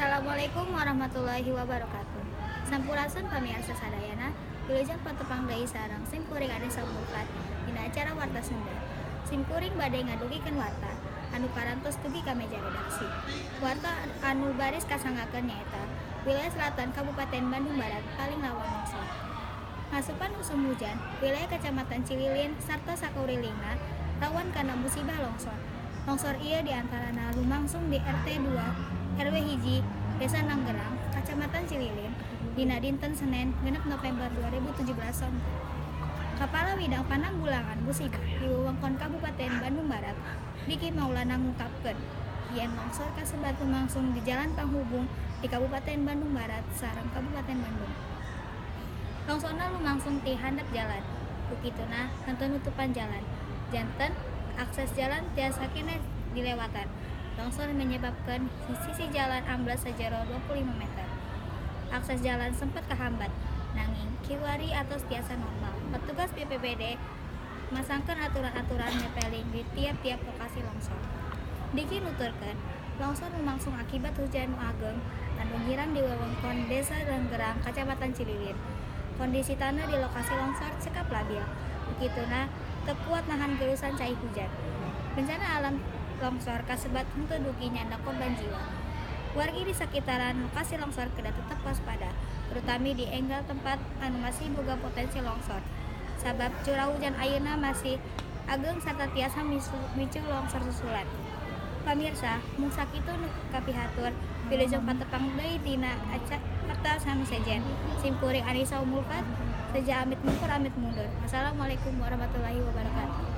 Assalamualaikum warahmatullahi wabarakatuh. Sampurasun pamiarsa sadayana, wilujeng patepang deui sareng simkuring Anisa Mulkat dina acara Warta Sunda. Simkuring bade ngadugikeun warta anu parantos dugi ka meja redaksi. Warta anu baris kasanggakeun nyaeta wilayah selatan Kabupaten Bandung Barat paling rawan longsor. Ngasupan usum hujan, wilayah Kecamatan Cililin sarta sakurilingna rawan kana musibah longsor. Longsor ieu diantarana lumangsung di RT 2 RW 1 Desa Nanggerang, Kacamatan Cililin, dina dinten Senen 6 November 2017 sonten. Kepala Bidang Pananggulangan Musibah di wewengkon Kabupaten Bandung Barat, Diki Maulana ngungkapkeun yen longsor kasebat lumangsung di jalan panghubung di Kabupaten Bandung Barat sareng Kabupaten Bandung. Longsorna lumangsung ti handap jalan, ku kituna henteu nutupan jalan. Janten akses jalan tiasa keneh dilewatan. Longsor menyebabkan sisi jalan ambles sejero 25 meter. Akses jalan sempat kehambat, nanging kiwari atos tiasa normal. Petugas BPBD masangkeun aturan-aturan mepeling di tiap-tiap lokasi longsor. Diki nuturkeun, longsor lumangsung akibat hujan nu ageng anu ngirang di wewengkon Desa Nanggerang, Kacamatan Cililin. Kondisi tanah di lokasi longsor cekap labil, kituna teu kuat nahan gerusan cai hujan. Bencana alam longsor kasebat henteu dugi nyanda korban jiwa. Wargi di sekitaran lokasi longsor kedah tetep waspada, terutami di enggal tempat anu masih boga potensi longsor. Sabab curah hujan ayeuna masih ageng sarta tiasa micu longsor susulan. Pamirsa, mung sakitu nu kapihatur, wilujeng patepang deui dina acara anu sejen. Simkuring Anisa Umulfat, seja amit mungkur amit mundur. Wassalamualaikum warahmatullahi wabarakatuh.